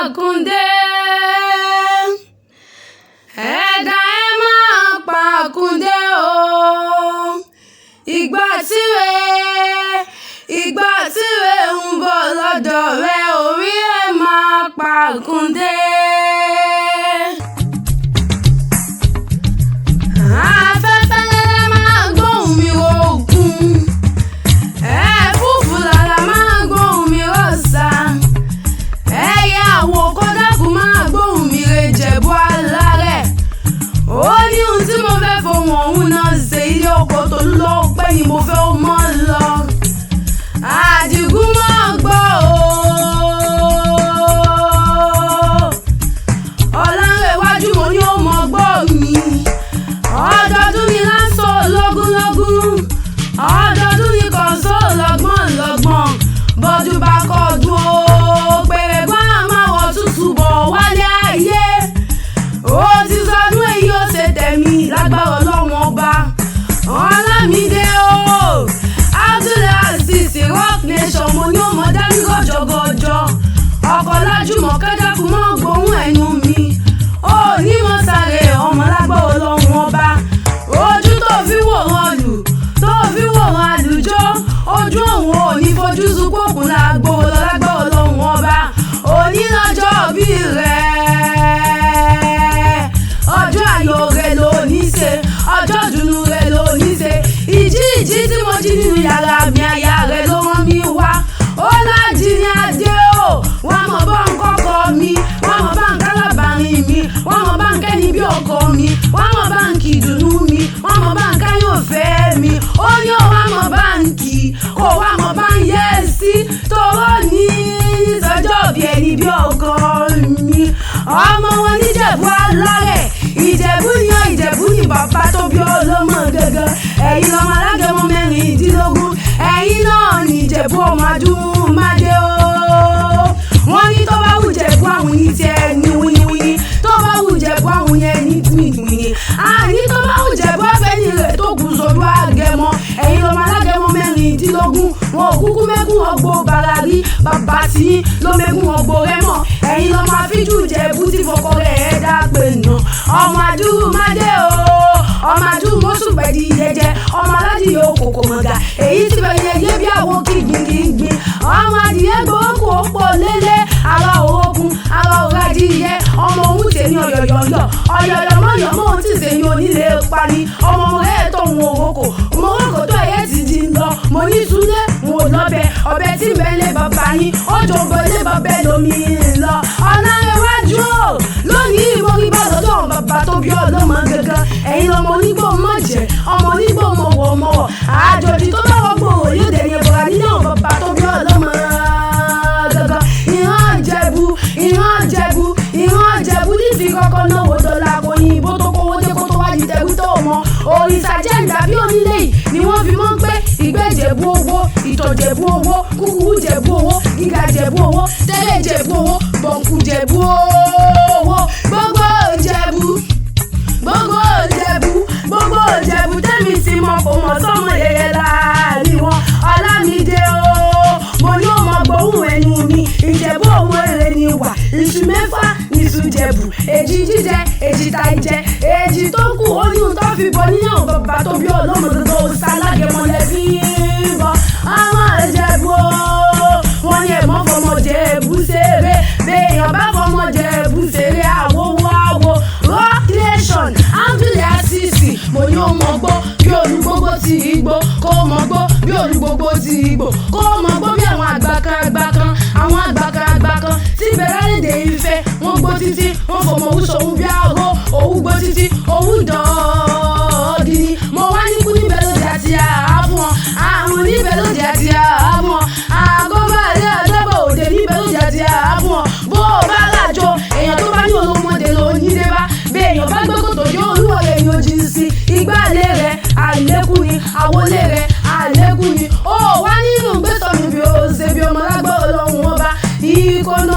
pàkúndé. Ẹ̀dá ẹ máa pàkúndé o. Ìgbà tíre, ìgbà tíre ń bọ̀ lọ́dọ̀ rẹ, orí ẹ máa pàkúndé. Afẹ́fẹ́ lẹ́lẹ́ máa gbóhùn mi rògùn. Ẹ̀fúùfù làlà máa gbóhùn mi rọ̀ṣà. Ẹyẹ àwòkọ́ dákun máa gbóhùn mi re Ìjẹ̀bú alárẹ̀. Ó ní ohun tí mo fẹ́ fohùn ọ̀hún náà ṣe, ilé oko Tolú ló pẹ́ ni mo fẹ́ ó mọ́ lọ. Àdìgún máa gbọ́ o. Ọ̀làǹrẹ̀wájú mo ní ó mọ gbọ́ mi. Ọdọọdún ni láńsọ lógúnlógún. Ọdọọdún ni kọ̀ǹsó lọ́gbọ̀n lọ́gbọ̀n. Bọ́dún bá kọ́dún o, pèrègùn á máa wọ̀ tútù bọ̀ wálé ayé. Ó ti sọdún èyí ó ṣe tẹ̀mí lágbára Ọlọ́run ọba. Ọlámídé o, Abdulazeez Rock Nation mo ní ó mọ dání gọjọgọjọ. Ọkọ̀ Lájùmọ̀kẹ́ dákun mọ́ gbóhùn ẹnu mi. Ó ní mo sáré ọmọ lágbára Ọlọ́run ọba. Ojú tó fi wòran lù, tó fi wòran àlùjọ. Ojú òun ò ní fojú sunkún òkun lágbo lọ lágbára Ọlọ́run ọba. Òní lọ́jọ́ bí rẹ̀. Ọjọ́ ayọ̀ rẹ̀ ló ní ṣe, ọjọ́ ìdùnnú rẹ̀ ló ní ṣe. Ìjí ìjí tí mo jí nínú yàrá mi, aya rẹ̀ ló rán mi wá. Ó lájí ní adé o, wọ́n mọ̀ bá ń kọ́kọ́ mi, wọ́n mọ̀ bá ń kálábàárín mi, wọ́n mọ̀ bá ń kẹ́ni bí ọkọ mi, wọ́n mọ̀ bá ń kí ìdùnnú mi, wọ́n mọ̀ bá ń káyọ̀fẹ́ mi. Ó ní ó wá mọ̀ bá ń kí, kó wá mọ̀ bá ń yẹ́ sí, toró ní sọjọ́ bí ẹni bí ọkọ mi. Ọmọ wọn níjẹ̀bú alárẹ̀, Ìjẹ̀bú ni ó, Ìjẹ̀bú ni bàbá tó bí ọlọ́mọ gangan. Ẹ̀yin lọmọ alágẹmọ mẹ́rìndínlógún, ẹ̀yin náà ní Ìjẹ̀bú ọmọ adúmájé o. Wọ́n ní tó bá wù Ìjẹ̀bú àwọn ní tiẹ̀ ní wíníwíní, tó bá wù Ìjẹ̀bú àwọn yẹn ní wíníwíní. Àní tó bá wù Ìjẹ̀bú afẹ́ni rẹ̀ tó kù sójú àgẹmọ. Ẹ̀yin lọmọ alágẹmọ mẹ́rìndínlógún, wọn ò kúkú mẹ́kún ọgbó bàrà rí, bàbá tiyín ló mẹ́kún ọgbó rẹ́mọ̀. Ẹ̀yin lọmọ afíjú Ìjẹ̀bú tí fọkọ rẹ̀ ẹ̀ dá pè nà. Ọmọ adúmájé o, ọmọ adúmọ̀sùpẹ̀dì jẹjẹ, ọmọ aládìyẹ òkòkò mọ̀gà, èyí tí bẹ̀yẹ yé bí àwo kígbìnkígbìn. Ọmọ adìyẹ gbòókò pọ̀ lélẹ̀, ara òokun, ara òradìyẹ, ọmọ òun tèmi ọ̀yọ̀yọ̀yọ̀, ọ̀yọ̀yọ̀ mọ̀yọ̀ mọ́ ohun tí sèyí onílé parí. Ọmọ mo rẹ̀ tó òun òrokò, mo ròkò tó ẹyẹ ti di lọ, mo ní súlé, mo lọ́bẹ̀, ọbẹ̀ tí mẹ́lẹ̀ bàbá yín, ó jòǹgbò lé bàbá ẹlòmíì lọ. Ọ̀làǹrẹ̀wájú o, lónìí mo rí bá lọ́dọ̀ bàbá tó bí ọlọ́mọ gangan. Ẹ̀yin lọmọ onígbò mọ̀ jẹ́, ọmọ onígbò mọ̀wọ̀ mọ̀wọ̀. Àjòjì tó bá wọ́n gbòòrò yóò dẹ̀yìn bọ̀rọ̀ nínú àwọn bàbá tó bí ọlọ́mọ gangan. Ìran Ìjẹ̀bú, ìran Ìjẹ̀bú, ìran Ìjẹ̀bú ní ti kọ́kọ́ náwó dọ́là kò yìnbó tó kówó dé kó tó wá di tẹ̀wí tó mọ̀. Òrìṣà jẹ́ ìdàbí onílé yìí ni wọ́n fi mọ́ ń pé ìgbẹ́ Ìjẹ̀bú owó, ìtọ̀ Ìjẹ̀bú owó, kúkúrú Ìjẹ̀bú owó, gíga Ìjẹ̀bú owó, tẹ́lẹ̀ Ìjẹ̀bú owó, bọ̀ǹkù Ìjẹ̀bú owó, gbogbo Ìjẹ̀bú, gbogbo Ìjẹ̀bú, gbogbo Ìjẹ̀bú tẹ́mi ti mọ̀ kò mọ̀ sọ́mọ yẹyẹ láàrin wọn. Ọlámídé o, mo ní ó mọ gbóhùn ẹnu mi. Ìjẹ̀bú òun èrè ni wà, iṣu mẹ́fà níṣu Ìjẹ̀bú, èjì jíjẹ, èjì ta ìjẹ, èjì tó kù ó ní ohun tó fi bọ níyàn bàbá tó bí ọlọ́mọ gangan òòṣà alágẹmọ lẹ́bí ń bọ. Àwọn Ìjẹ̀bú o, wọ́n ní ẹ̀mọ́ fọmọ Jẹ̀bú ṣeré, béèyàn bá fọmọ Jẹ̀bú ṣeré àwòwò àwò. Rock Nation, Abdulazeez, mo ní ó mọ gbó bí olúgbógbó ti igbó, kó mọ gbó bí olúgbógbó ti igbó, kó mọ gbó bí àwọn àgbà kan àgbà kan, àwọn àgbà kan àgbà kan tí bẹ̀rẹ̀ lédè Ifẹ̀, wọ́n gbó títí, wọ́n fọmọ òwú sòwú bí àró, òwú gbó títí, òwú dọ̀ọ́dì ni. Mo wá ní kú níbẹ̀ lóde àti àáfún wọn, àrùn níbẹ̀ lóde àti àáfún wọn, àgọ́bàlẹ̀ ọ̀dọ́bọ̀ òde níbẹ̀ lóde àti àáfún wọn. Bó o bá ràjò, èèyàn tó bá ní olómọdé ló ní dé bá. Bí èèyàn bá gbé kòtò yóò olúwa rẹ̀ ni ó jí sí. Ìgbàlè rẹ̀ àlékún ni, àwọlé rẹ̀ àlékún ni. Ó wá nínú gbèsò mi bí ó ṣe bí ọmọ lágbó Ọlọ́run ọba. Ìkóná